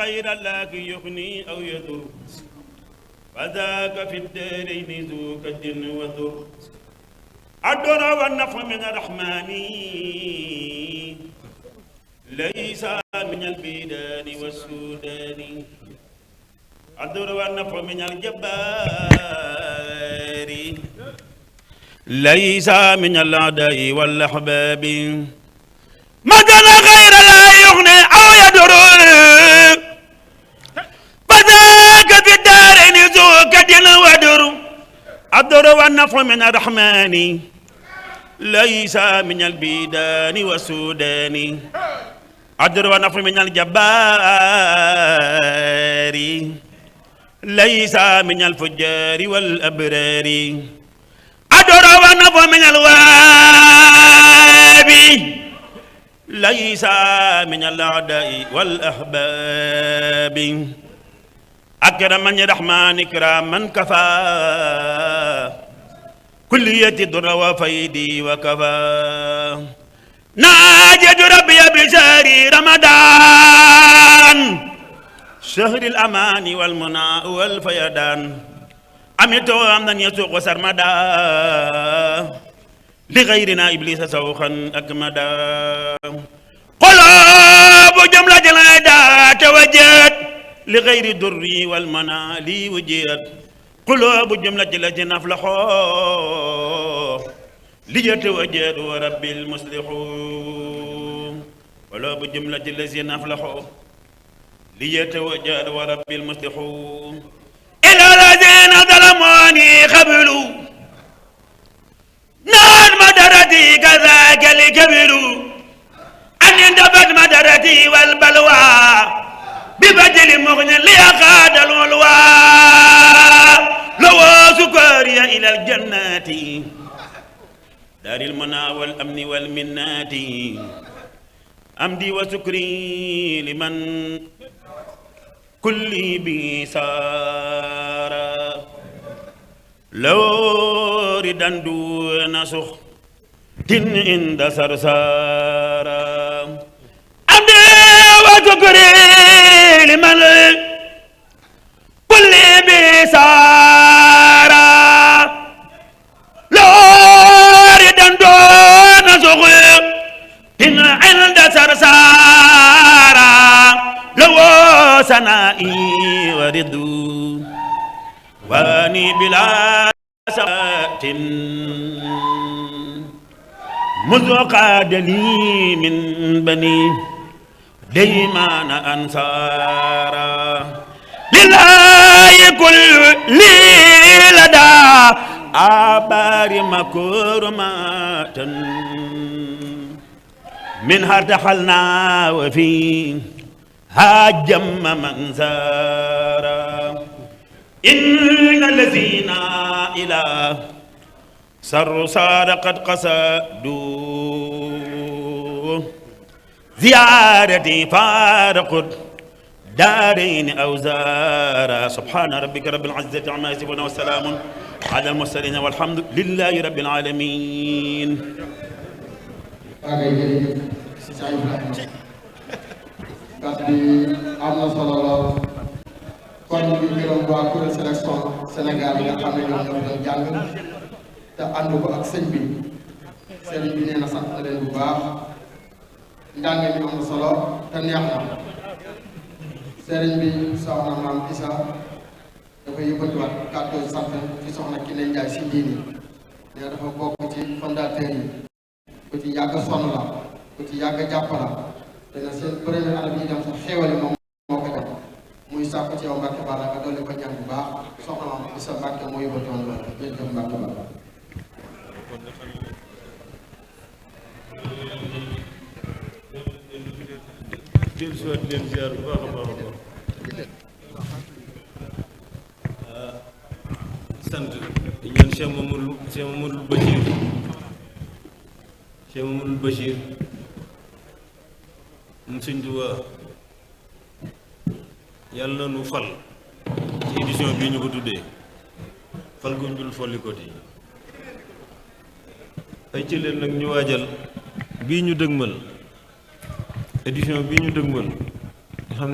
غير الله يغني أو يضر فذاك في الدارين ذو كد وذر الضر والنفع من الرحمن ليس من البيدان والسودان الضر والنفع من الجبار ليس من الأعداء والأحباب مثل غير لا يغني أو يضر فذاك في الدارين ذو كد وذر الضر والنفع من الرحمن ليس من البيدان والسودان الضر والنفع من الجبار ليس من الفجار والأبرار الضر والنفع من الواب ليس من الأعداء والأحباب أكرمني الرحمن إكراما كفى كلية الضر وفيدي وكفى ناجد ربي بشهر رمضان شهر الأمان والمنى والفيضان أمت أمنا يسوق سرمدا لغيرنا إبليس سوخا أكمدا قلوب جملة العدا توجد لغير الضر والمنى لي وجد قلوب جملة الذين أفلحوا ليتوجد ورب المصلحون قلوب جملة الذين أفلحوا ليتوجد ورب المصلحون إلى الذين ظلموني قبلوا نار مدرتي كذاك الكبر أن يندفت مدرتي والبلوى ببدل مغن ليقاد الولوى لو سكري إلى الجنات دار المنى والأمن والمنات أمدي وسكري لمن كل بيسارا لو ردا دون سخ تن عند سرسارا أمدي وسكري لمن كل بيسارا لو ردا دون سخ تن عند سرسارا لو سنائي وردو واني بلا سات مذ قاد لي من بني ديمان أنصارا لله كل لي لدى آبار مكرمات منها ارتحلنا وفي هاجم من زارا إن الذين إلى سر صار قد قصدوا زيارتي فارقت دارين أو زارا سبحان ربك رب العزة عما يصفون والسلام على المرسلين والحمد لله رب العالمين. kon ñu gërëm waa kuréel sélection Sénégal yi nga xam ne ñoom ñoo doon jàng te ànd ko ak sëñ bi sëriñ bi nee na sant na leen bu baax njàng mi am na solo te neex na sëriñ bi soxna maam Isa dafa yëkkatiwaat kàddu sant ci soxna Kiné Ndiaye si diini nee dafa bokk ci fondateur yi ku ci yàgg sonn la ku ci yàgg jàpp la te na seen première année bi ñu dem sax xéewali moom moo ko def muy sàkku ci yow Mbàkke Balla nga dolli ko ñaan bu baax soxna maam Isa Mbàkke moo yëkkatoon loolu jërëjëf Mbàkke Balla. jël soit leen ziar bu baax a baax a baax sant di ñaan Cheikh Mamadou Bachir Cheikh Mamadou Bachir mu Sëñ Tuubaa yàlla na nu fal ci édition bii ñu ko tuddee fal guñ dul follikoti ay ci leen nag ñu waajal bii ñu dëgmal édition bii ñu dëgmal